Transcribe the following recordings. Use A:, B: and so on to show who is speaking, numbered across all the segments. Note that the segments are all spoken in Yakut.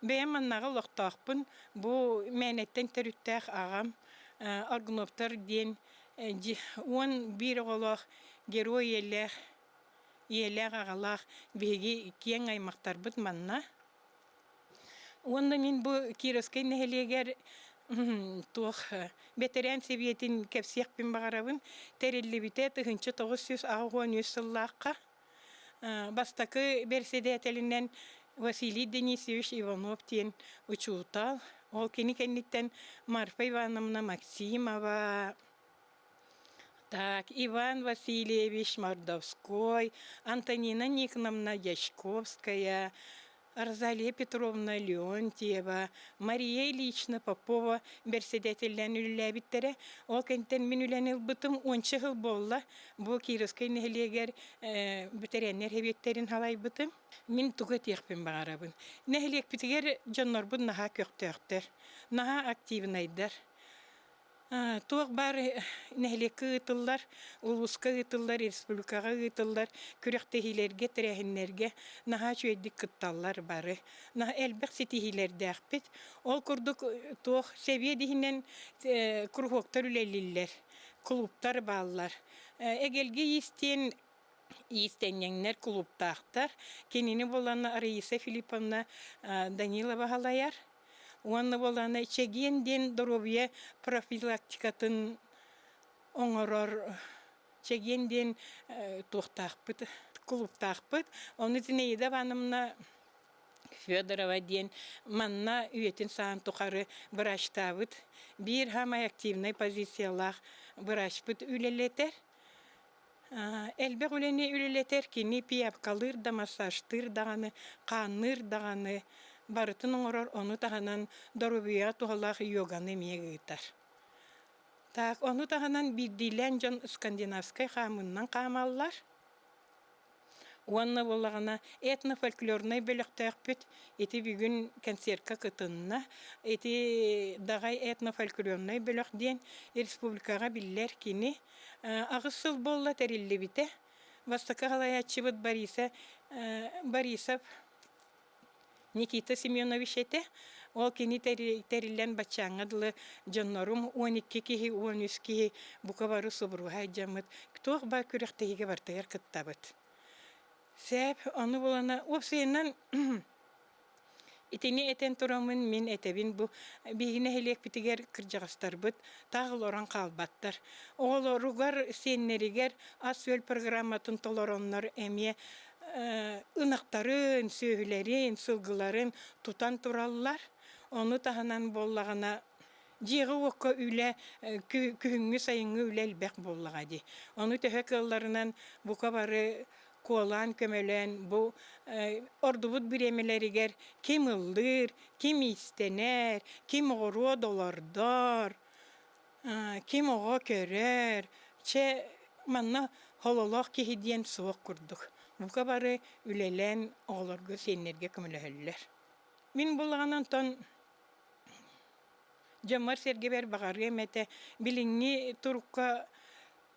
A: Бэйэм маннааҕы олохтоохпун. Бу Мээнэттэн төрүттээх аҕам Аргуновтар диэн 11 оҕолоох герой ийэлээх, ийэлээх аҕалаах биһиги киэҥ аймахтарбыт манна. Уонна мин бу Кировскай нэһилиэгэр туох бэтэрээн сэбиэтин кэпсиэхпин баҕарабын. Тэриллибитэ 1983 сыллаахха. Бастакы бэрэссэдээтэлинэн Василий Денисович Иванов диэн учуутал. Ол кини кэнниттэн Марфа Ивановна Максимова, так, Иван Васильевич Мордовской, Антонина Никоновна Дьячковская, Розалия Петровна Леонтьева, Мария Ильична Попова бэрэссэдээтэллээн үлэлээбиттэрэ. Ол кэнниттэн мин үлэни ылбытым уонча сыл буолла. Бу Кировскай нэһилиэгэр бэтэрээннэр сэбиэттэрин салайбытым. Мин тугу этиэхпин баҕарабын. Нэһилиэкпитигэр дьоннорбут наһаа көхтөөхтөр, наһаа активнайдар. Туох баар нэһилиэккэ ыытыллар, улууска ыытыллар, республикаҕа ыытыллар күрэхтэһиилэргэ, тэрээһиннэргэ наһаа үчүгэйдик кытталлар бары. Наһаа элбэх ситиһиилэрдээхпит. Ол курдук туох сэбиэт иһинэн куруһуоктар үлэлииллэр, клубтар бааллар. Эгэлгэ иистиэн иистэнньэҥнэр клубтаахтар. Кинини булан Раиса Филипповна Данилова салайар. Уонна буоллаҕына чэгиэн диэн доруобуйа профилактикатын оҥорор чэгиэн диэн туохтаахпыт, кулууптаахпыт. Ону Зинаида Ивановна Федорова диэн манна үйэтин саҕан тухары врачтаабыт биир саамай активнай позициялаах врачпыт үлэлэтэр. Элбэх үлэни үлэлэтэр кини пиявкалыыр да, массажтыыр даҕаны, хаанныыр даҕаны, барытын оҥорор, ону таһынан доруобуйаҕа туһалаах йоганы эмиэ ыытар. Так, ону таһынан биирдиилээн дьон скандинавскай хаамыыннан хаамаллар. Уонна буоллаҕына этнофольклорнай бөлөхтөөхпүт ити бүгүн концертка кытынна. Ити Даҕай этнофольклорнай бөлөх диэн республикаҕа биллэр кини. Аҕыс сыл буолла тэриллибитэ. Бастакы салайааччыбыт Бориса Борисов Никита Семенович этэ. Ол кини тэриллэн баччааҥҥа дылы дьоннорум 12 киһи, 13 киһи бука бары субуруһа дьаммыт. Туох баар күрэхтэһиигэ барытыгар кыттабыт. Сээп, ону булана уопсайынан Итини этэн тураммын мин этэбин бу биһиги нэһилиэкпитигэр кырдьаҕастарбыт таах олорон хаалбаттар. Оҕолоругар, сиэннэригэр ас-үөл программатын толороннор эмиэ ынахтарын, сүөһүлэрин, сылгыларын тутан тураллар. Ону таһынан буоллаҕына дьиэҕэ-уокка үлэ күһүҥҥү, сайыҥҥы үлэ элбэх буоллаҕа дии. Ону төһө кыалларынан бука бары куолаан көмөлөөн бу ордубут бириэмэлэригэр ким ыллыыр, ким иистэнэр, ким оҕуруот олордор, ким оҕо көрөр, чэ манна хололоох киһи диэн суох курдук. Бука бары үлэлээн оҕолорго, сиэннэргэ көмөлөһөллөр. Мин булаҕынан онтон дьоммор-сэргэбэр баҕарыам этэ, билиҥҥи турукка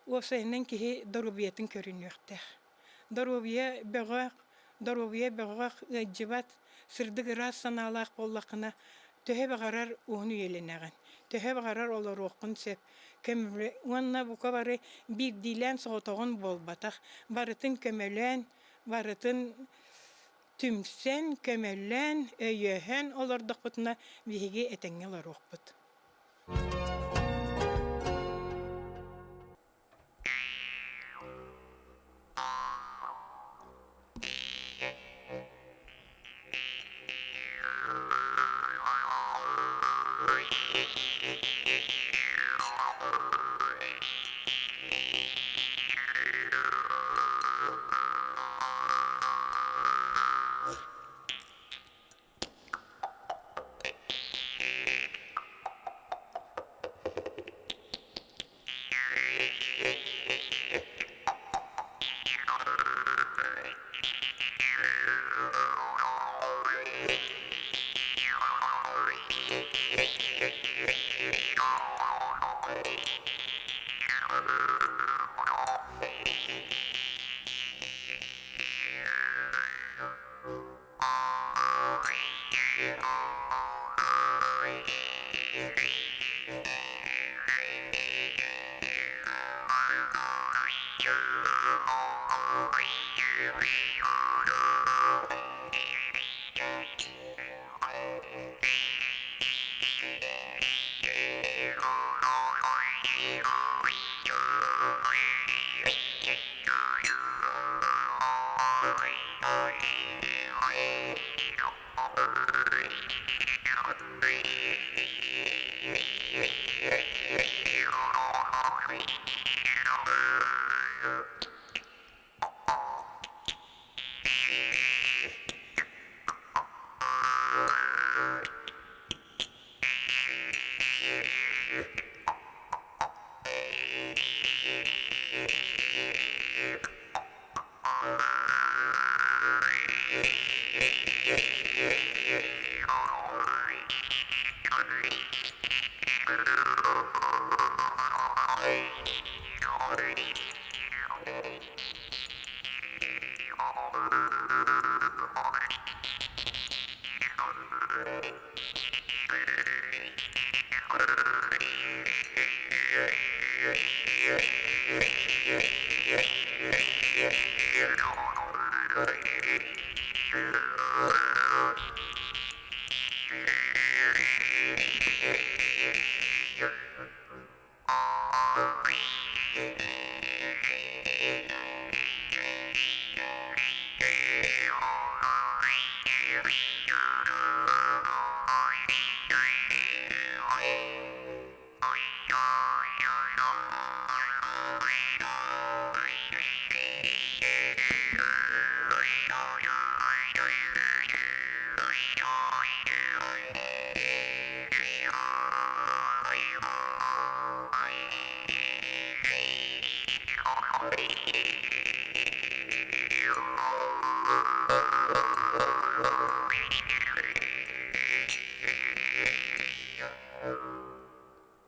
A: Уопсайынан киһи доруобуйатын көрүнүөхтээх. Доруобуйа бөҕөх, доруобуйа бөҕөх ыалдьыбат, сырдык ыраас санаалаах буоллаххына, төһө баҕарар уһун үйэлэнэҕин, төһө баҕарар олоруоххун сөп. Көмүлэ уонна бука бары биирдиилээн соҕотоҕун буолбатах, барытын көмөлөөн, барытын түмсэн, көмөлөөн, өйөһөн олордохпутуна биһиги этэҥҥэ олоруохпут.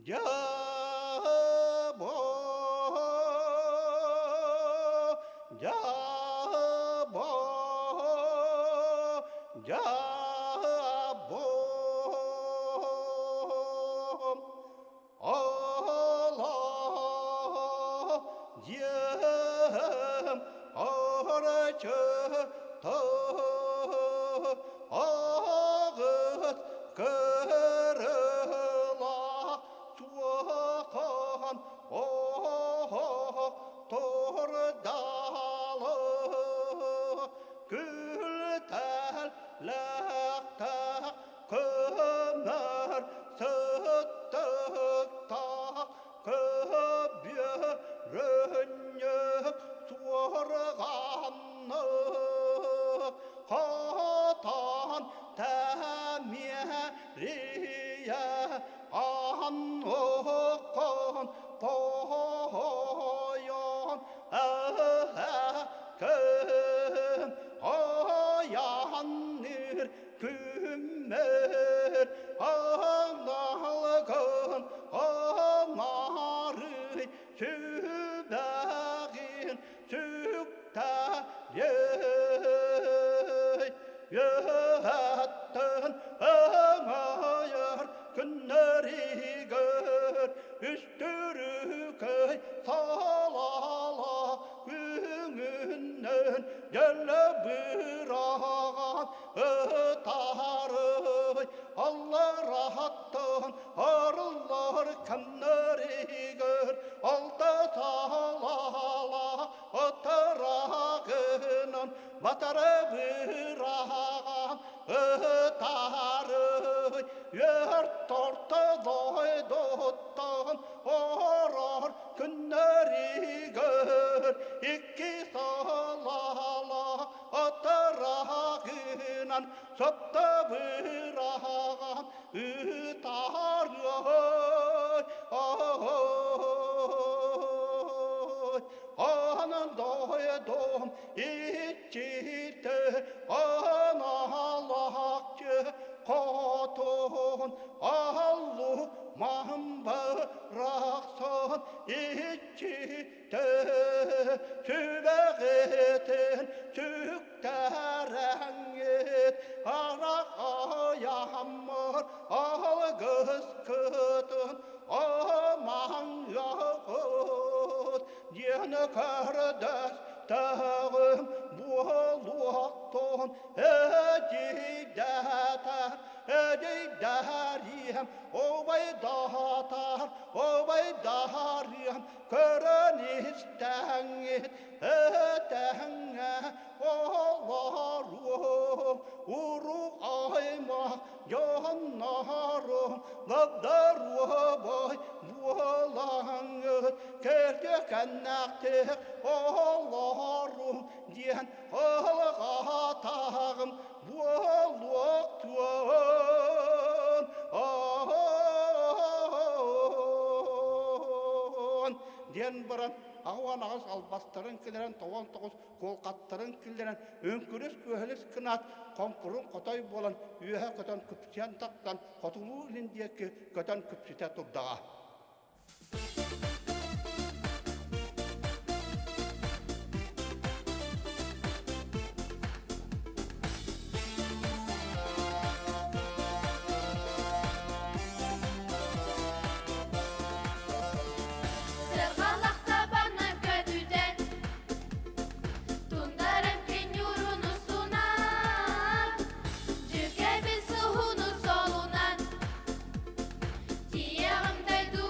B: Дьабо, дьабо, дьабо. Ала дьиэм арачыта аҕыс кырылаах суохан оһох турдалы күлтэллэхтэх көмөр сыттыктаах көбүөрүнньүк суорҕаннык хотон тэмиэрийэ аннуккун тоойон күн оянныр күммэр аналгын анарый сүбэҕин сүктэрэй үөһэттэн өҥөйөр күннэригэр үстүрүкэй салала күҥүнэн дьэлэ быраҕан ытаарый аллараттан арыллар кэмнэригэр алта салала ытырагынан батары быраҕан ытаарый үөр тортолой доттон орор күннэригэр икки салала ытырагынан сотто быраҕан ытаарый Анан дойдум иччитэ аналаахчы хотун аллу маһым бырахсан иччитэ сүбэҕитин сүктээрэҥҥит арах. Айаммыр алгыскытын аманьяҕыт диэн көрдөс буолуохтун эдийдэтэр эдийдэриэм убайдаатар убайдариэм көрөн истэҥҥит этэҥҥэ олоруом уруу аймах дьоннорум лабдаруобай буолаҥҥыт кэрдэ-кэннэхтик олорум диэн алҕатаҕым буолуохтуон диэн баран 88 албастарын киллэрэн 99 куолкаттарын киллэрэн үҥкүрүс-күөһэлис гынаат хоҥкурун хотой буолан үөһэ көтөн күпсүйэн тахсан хотулуу илин диэки көтөн күпсүтэ турдаҕа.
C: Сырҕалах табаны көтүтэн, Тундарым кенюрун устунан, Дьүкэбил суһуну солунан, Тиэҕим дойду.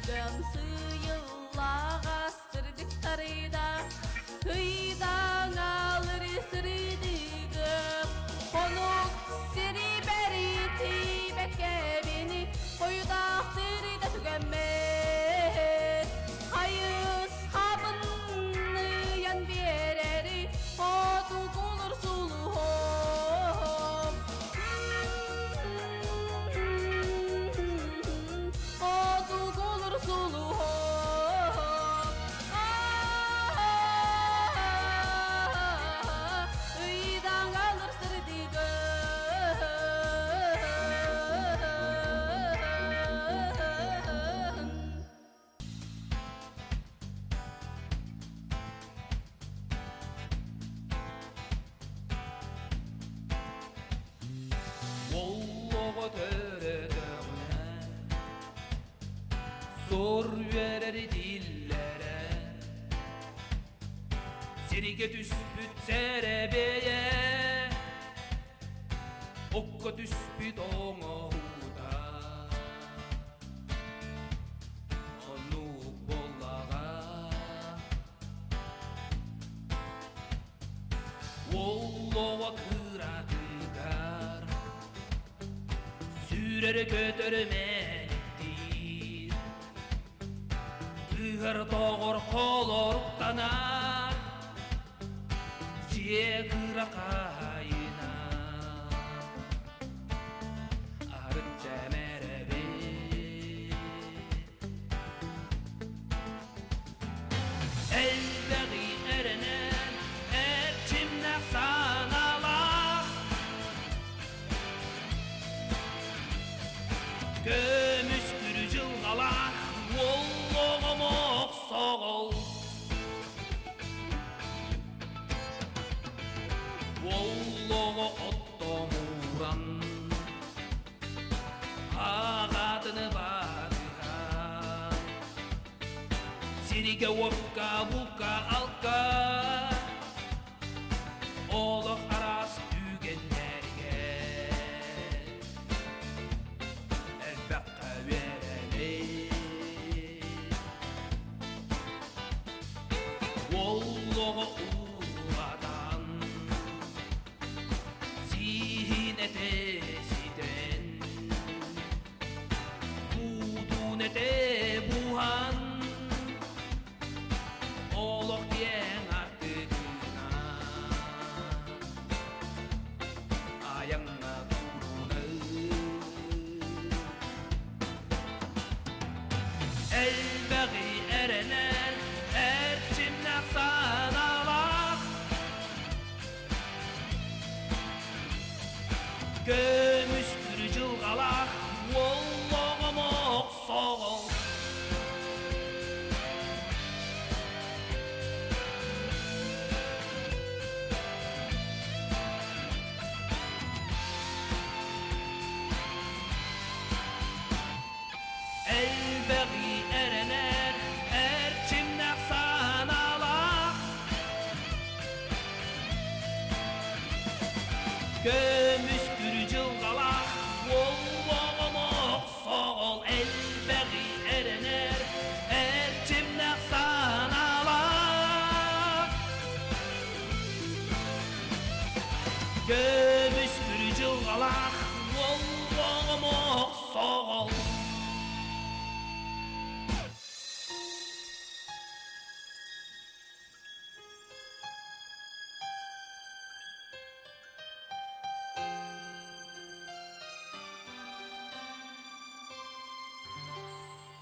D: Өлгөм сыйыллаҕас сырдык тарыйда, Ыйдаҥалыр сырдыгым, Хонук сири бэритибэккэбини, Хойутаах сырыйда түгэммэт. Хайысхабын ыйан биэрэри, Хотугулур сулуһум. Хотугулур сулуһум. Ыйдаҥалыр сырдыгын.
E: Оллоҕо төрөтөҕүнэ Сор үөрэр дииллэрэ Сиригэ түспүт сэрэбиэйэ Окко түспүт оҥоһуута Оннук буоллаҕа Оллоҕо кыратыгар Сүүрэр-көтөр мэниктиир Ыһар-тоҕор холоруктанар Дьиэ кыра хаһаайына Арыт сэмэрэбит Элбэҕи эрэнэн эрчимнээх санаалаах Көмүс күрү дьылҕалаах уоллоҕом охсоҕол Уоллоҕо оттомуран Аҕатыны батыһан Сиригэ-уокка булка-алка Олох араас түгэннэригэр Элбэххэ үөрэнэр Уоллоҕо уулатан Сиһин этэ ситэн Буутун этэ буһан Олох диэн артыгынан Айаҥҥа турунар Элбэҕи эрэнэр эрчимнээх санаалаах Көмүс күрү дьылҕалаах уоллоҕом охсоҕол Элбэҕи эрэнэр эрчимнээх санаалаах Көмүс күрү дьылҕалаах уоллоҕом охсоҕол элбэҕи эрэнэр эрчимнээх санаалаах Көмүс күрү дьылҕалаах уоллоҕом охсоҕол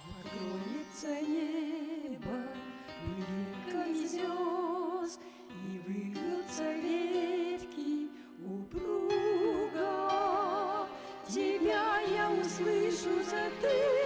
F: Покроется небо пылинками звезд, И выгнутся ветки упруго. Тебя я услышу за тысячу.